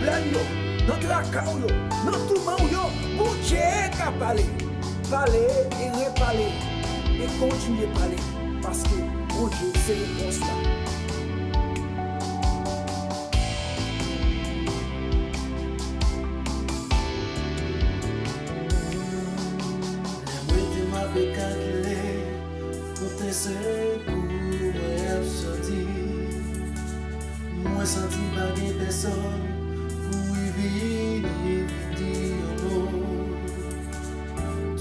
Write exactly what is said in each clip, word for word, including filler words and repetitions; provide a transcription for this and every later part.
pwoblèm yo, nan traka w yo, nan touman w yo, Bondye ka pale. Pale e repale e kontinye pale, paske Bondye se repons la. Lè m rete m ape kalkile kote sekou mwen ap soti, mwen santi pa gen pèsòn pou vini vin di yon mo.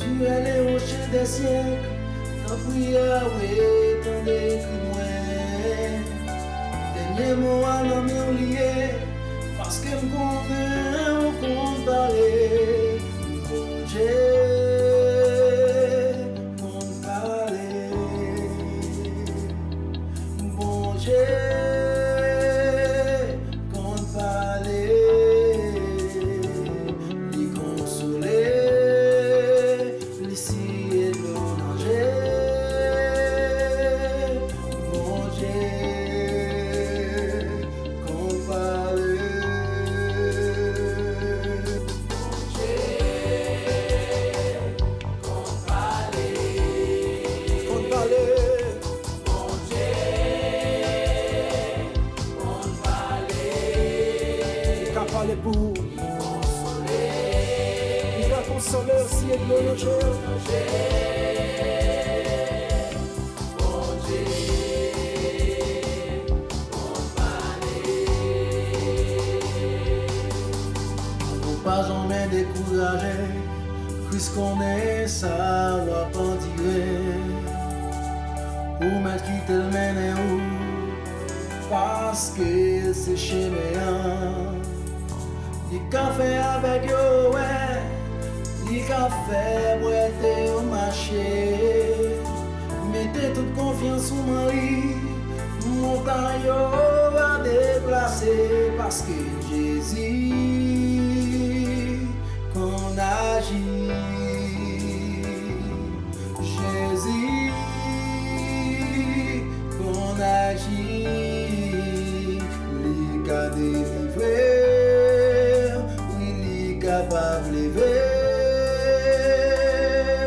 Tu es le rocher des siècles, tanpri Yawe, tande kri mwen. Dènye mo a nan men w li ye, paske m konnen ou konn pale. Bondye konn pale. Bondye konn pale, li konsole, li siye dlo nan je. Bondye konn pale. Bondye konn pale. Konn pale. Bondye konn pale. Li ka pale pou ou. Li konsole. Li ka konsole w, siye dlo nan je w. Bondye konn pale. Ou pa janmen dekouraje. Kris konnen sa w ap andire. Ou mèt kite l mennen ou, paske l se chemen an. Li ka fè avèg yo wè, li ka fè bwète yo mache. Mete tout konfyans ou nan li, montay yo va deplase, paske Jezi konn aji. Jezi konn aji, li ka delivre w, wi, li kapab leve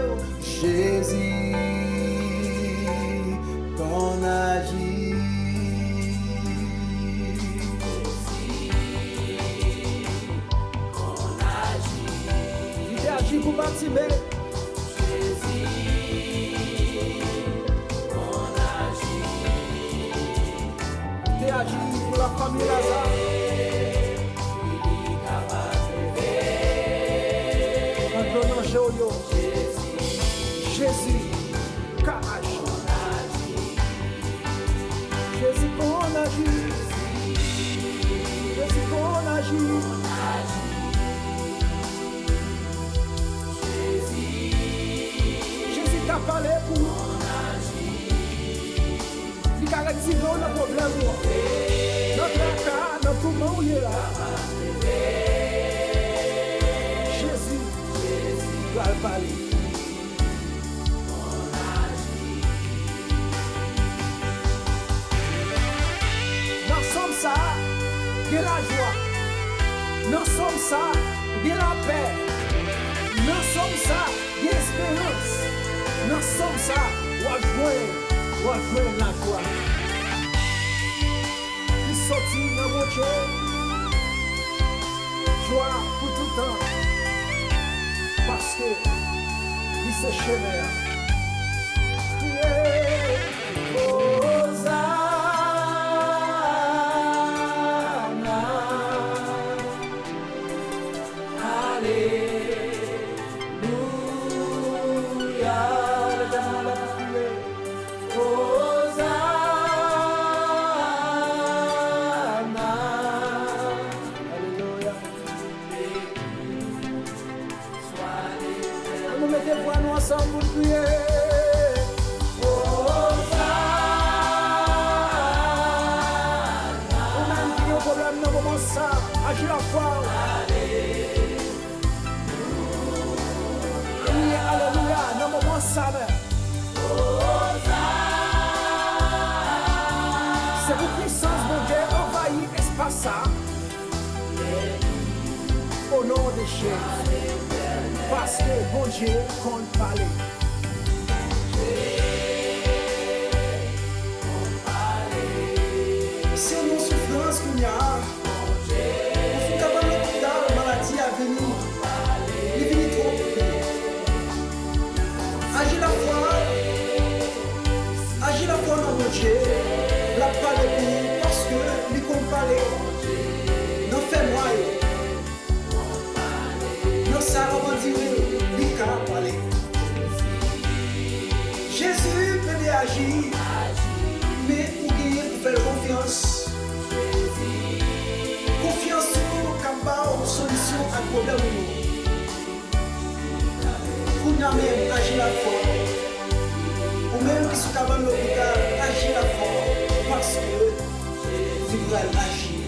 w. Jezi konn aji. Li te aji pou Batime. Li te aji pou lafanmi Laza. Nan dlo nan je w yo, Jezi ka aji. Jezi konn aji. Jezi konn aji. Jezi ka pale pou ou. Li ka retire w nan pwoblèm ou an. Nan traka, nan touman ou ye la. Jezi pral pale. Nan sòm sa a, gen lajwa. Nan sòm sa a, gen lapè. Nan sòm sa a, gen esperans. Nan sòm sa a, w ap jwenn, w ap jwenn lajwa ki soti nan Bondye. Jwa pou toutan, paske li se chemen an. Kriye, Ozana, alelouya. Leve men w anlè pou kriye. Ozana. Alelouya. An nou mete vwa nou ansanm pou n kriye. Ozana. Ou menm ki gen yon pwoblèm nan moman sa, aji nan fwa w. Kriye alelouya nan moman sa menm. Se pou pisans Bondye anvayi espas sa. O non de Jezi. Paske Bondye konn pale. Si w nan soufrans kounye a, ou sou kabann lopital, maladi a vini, li vini twòp pou ou. Aji lafwa, aji lafwa nan Bondye, l ap pale pou ou paske li konn pale nan fènwa yo. Nan sa w ap andire, li ka pale. Jezi pede aji, men ou genyen pou fè l konfyans. Konfyans ou ka ba w solisyon ak pwoblèm ou yo. Kounye a menm, aji lafwa. Ou menm ki sou kabann lopital, aji lafwa, paske li pral aji.